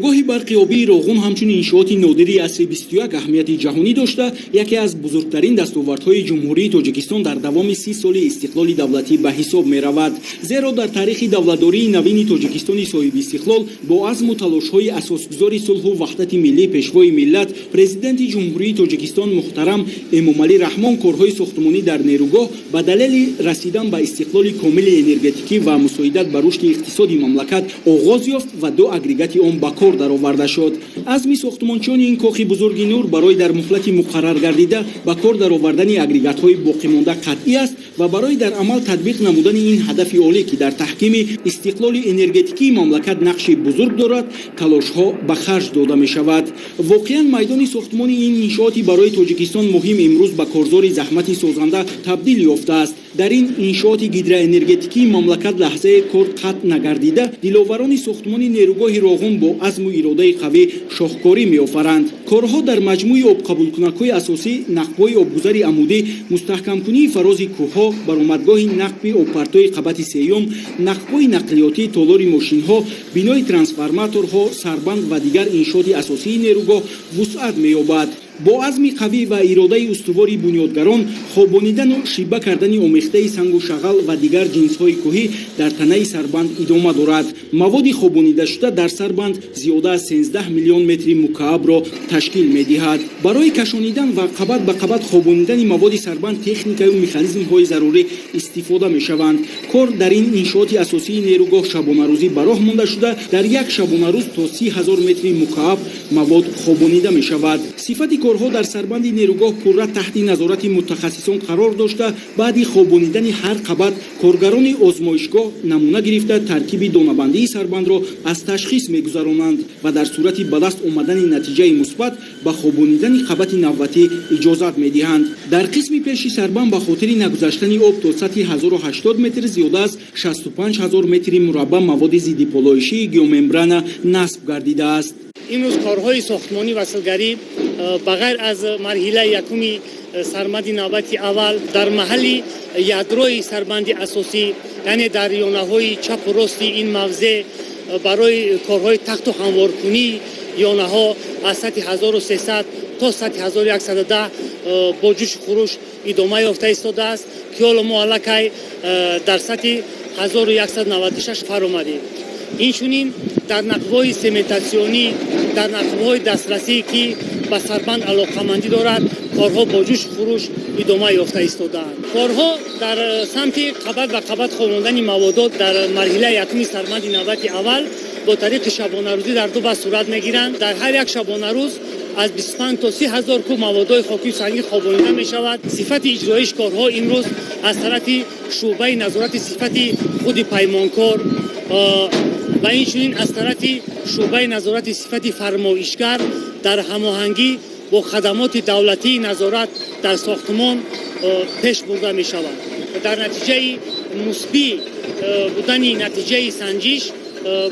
Нерӯгоҳи барқи обии Роғун ҳамчун иншооти нодири асри 21 аҳамияти ҷаҳонӣ дошта, яке аз бузургтарин дастовардҳои Ҷумҳурии Тоҷикистон дар давоми 30 соли истиқлоли давлатӣ ба ҳисоб меравад. Зеро дар таърихи давлатдории навини Тоҷикистони соҳибистиқлол бо азму талошҳои асосгузори сулҳу ваҳдати миллӣ, Пешвои миллат, Президенти Ҷумҳурии Тоҷикистон муҳтарам Эмомалӣ Раҳмон корҳои сохтмонӣ дар нерӯгоҳ ба далели расидан ба истиқлоли комили энергетикӣ ва мусоидат ба рушди иқтисоди мамлакат оғоз ёфт ва ду агрегати он ба кор дароварда шуд. Азми сохтмончиёни ин кохи бузурги нур барои дар муҳлати муқаррар гардида ба кор даровардани агрегатҳои боқимонда қатъӣ аст ва барои дар амал татбиқ намудани ин ҳадафи олӣ, ки дар таҳкими истиқлоли энергетикии мамлакат нақши бузург дорад, талошҳо ба харҷ дода мешавад. Воқеан, майдони сохтмони ин иншооти барои Тоҷикистон муҳим имрӯз ба корзори заҳмати созанда табдил ёфтааст. Дар ин иншооти гидроэнергетикии мамлакат лаҳзае кор қатъ нагардида, диловарони сохтмони нерӯгоҳи Роғун бо азму иродаи қавӣ шоҳкорӣ меофаранд. Корҳо дар маҷмӯи обқабулкунакҳои асосӣ, нақбҳои обгузари амудӣ, мустаҳкамкунии фарози кӯҳҳо, баромадгоҳи нақби обпартои қабати сеюм, нақбҳои нақлиётӣ, толори мошинҳо, бинои трансформаторҳо, сарбанд ва дигар иншооти асосии нерӯгоҳ вусъат меёбад. Бо азми қавӣ ва иродаи устувори бунёдгарон хобонидану шиба кардани омехтаи сангу шағал ва дигар ҷинсҳои кӯҳӣ дар танаи сарбанд идома дорад. Маводи хобонидашуда дар сарбанд зиёда аз 13 миллион метри мукаабро ташкил медиҳад. Барои кашонидан ва қабат ба қабат хобонидани маводи сарбанд техникаю механизмҳои зарурӣ истифода мешаванд. Кор дар ин иншооти асосии нерӯгоҳ шабонарӯзӣ ба роҳ монда шуда, дар як шабонарӯз то 30 000 метри мукааб мавод хобонида мешавад. Сифати корҳо дар сарбанди нерӯгоҳ пурра таҳти назорати мутахассисон қарор дошта, баъди хобонидани ҳар қабат коргарони озмоишгоҳ намуна гирифта, таркиби донабандии сарбандро аз ташхис мегузаронанд ва дар сурати ба даст омадани натиҷаи мусбат ба хобонидани қабати навбатӣ иҷозат медиҳанд. Дар қисми пеши сарбанд ба хотири нагузаштани об то сатҳи 1080 метр зиёда аз 65 ҳазор метри мураббаъ маводи зиддиполоишии геомембрана насб гардидааст. Имрӯз корҳои сохтмонӣ васлгарӣ ба ғайр аз марҳилаи якуми сарбанди навбати аввал дар маҳалли ядрои сарбанди асосӣ, яъне дар ёнаҳои чапу рости ин мавзеъ, барои корҳои тахту ҳамворкунии ёнаҳо аз сатҳи 1300 то сатҳи 1110 бо ҷӯшу хуруш идома ёфта истодааст, ки ҳоло мо аллакай дар сатҳи 1196 фаромадем. Инчунин дар нақбҳои сементатсионӣ, дар нақбҳои дастрасӣ, ки ба сарбанд алоқамандӣ дорад, корҳо бо ҷӯшу хуруш идома ёфта истодаанд. Корҳо дар самти қабат ба қабат хобондани маводот дар марҳилаи якуми сарбанди навбати аввал бо тариқи шабонарӯзӣ дар ду баст сурат мегиранд. Дар ҳар як шабонарӯз аз 25 то 30 ҳазор куб маводҳои хокию сангӣ хобонида мешавад. Сифати иҷроиш корҳо имрӯз аз тарафи шӯъбаи назорати сифати худи паймонкор ва инчунин аз тарафи шӯъбаи назорати сифати фармоишгар дар ҳамоҳангӣ бо хадамоти давлатии назорат дар сохтмон пеш бурда мешавад. Дар натиҷаи мусбӣ будани натиҷаи санҷиш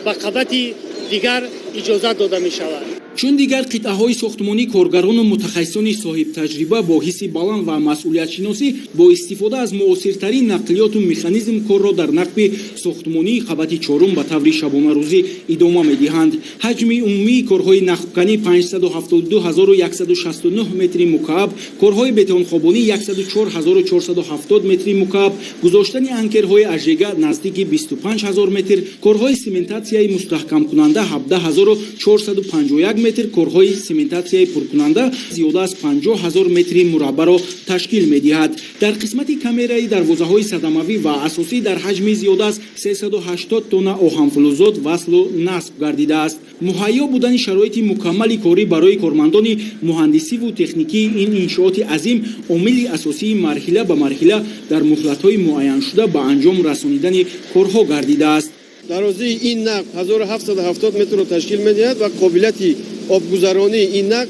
ба қабати дигар иҷозат дода мешавад. Чун дигар қитъаҳои сохтмонӣ, коргарону мутахассисони соҳибтаҷриба бо ҳисси баланд ва масъулиятшиносӣ бо истифода аз муосиртарин нақлиёту механизм корро дар нақби сохтмонии қабати чорум ба таври шабонарӯзӣ идома медиҳанд. Ҳаҷми умумии корҳои нақбканӣ 572 169 метри мукааб, корҳои бетонхобонӣ 104 470 метри мукааб, гузоштани анкерҳои ажега наздики 25 ҳазор метр, корҳои сементатсияи мустаҳкамкунанда 17 451 метр, корҳои сементатсияи пуркунанда зиёда аз 50 ҳазор метри мураббаъро ташкил медиҳад. Дар қисмати камераи дарвозаҳои садамавӣ ва асосӣ дар ҳаҷми зиёда аз 380 тонна оҳанфулӯзот васлу насб гардидааст. Муҳайё будани шароити мукаммали корӣ барои кормандони муҳандисиву техникии ин иншооти азим омили асосии марҳила ба марҳила дар муҳлатҳои муайяншуда ба анҷом расонидани корҳо гардидааст. Дарозии ин нақб 1770 метрро ташкил медиҳад ва қобилияти обгузаронии ин нақб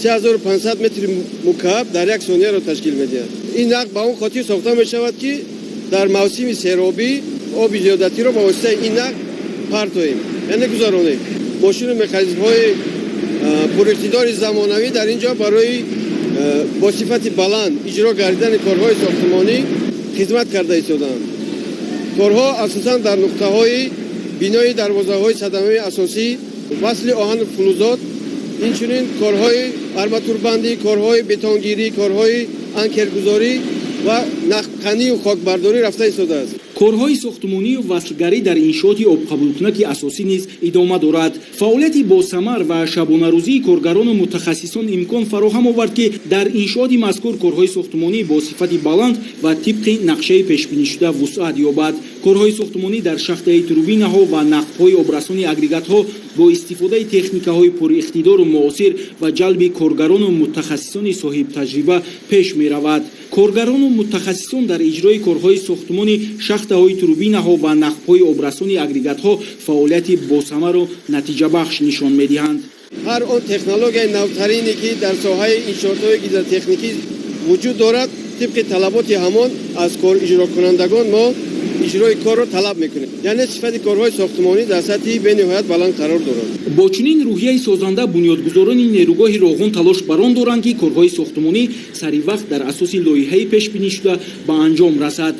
3500 метри мукааб дар як сонияро ташкил медиҳад. Ин нақб ба он хотир сохта мешавад, ки дар мавсими серобӣ оби зиёдатиро ба воситаи ин нақб партоем, яъне гузаронем. Мошину механизмҳои пуриқтидори замонавӣ дар ин ҷо барои бо сифати баланд иҷро гардидани корҳои сохтмонӣ хизмат карда истодаанд. Корҳо асосан дар нуқтаҳои бинои дарвозаҳои садамавии асосӣ. Васли оҳану фулузот, инчунин корҳои арматурбандӣ, корҳои бетонгирӣ, корҳои анкергузорӣ ва нақбканию хокбардорӣ рафта истодааст. Корҳои сохтмонию васлгарӣ дар иншооти обқабулкунаки асосӣ низ идома дорад. Фаъолияти босамар ва шабонарӯзии коргарону мутахассисон имкон фароҳам овард, ки дар иншооти мазкур корҳои сохтмонӣ бо сифати баланд ва тибқи нақшаи пешбинишуда вусъат ёбад. Корҳои сохтмонӣ дар шахтаи турбинаҳо ва нақбҳои обрасони агрегатҳо бо истифодаи техникаҳои пуриқтидору муосир ва ҷалби коргарону мутахассисони соҳибтаҷриба пеш меравад. Коргарону мутахассисон дар иҷрои корҳои сохтмони шахтаҳои турбинаҳо ва нақбҳои обрасони агрегатҳо фаъолияти босамару натиҷабахш нишон медиҳанд. Ҳар он технологияи навтарине, ки дар соҳаи иншоотҳои гидротехникӣ вуҷуд дорад, тибқи талаботи ҳамон аз кор иҷрокунандагон мо иҷрои корро талаб мекунем, яъне сифати корҳои сохтмонӣ дар сатҳи бениҳоят баланд қарор дорад. Бо чунин рӯҳияи созанда бунёдгузорони нерӯгоҳи Роғун талош бар он доранд, ки корҳои сохтмонӣ сари вақт дар асоси лоиҳаи пешбинишуда ба анҷом расад.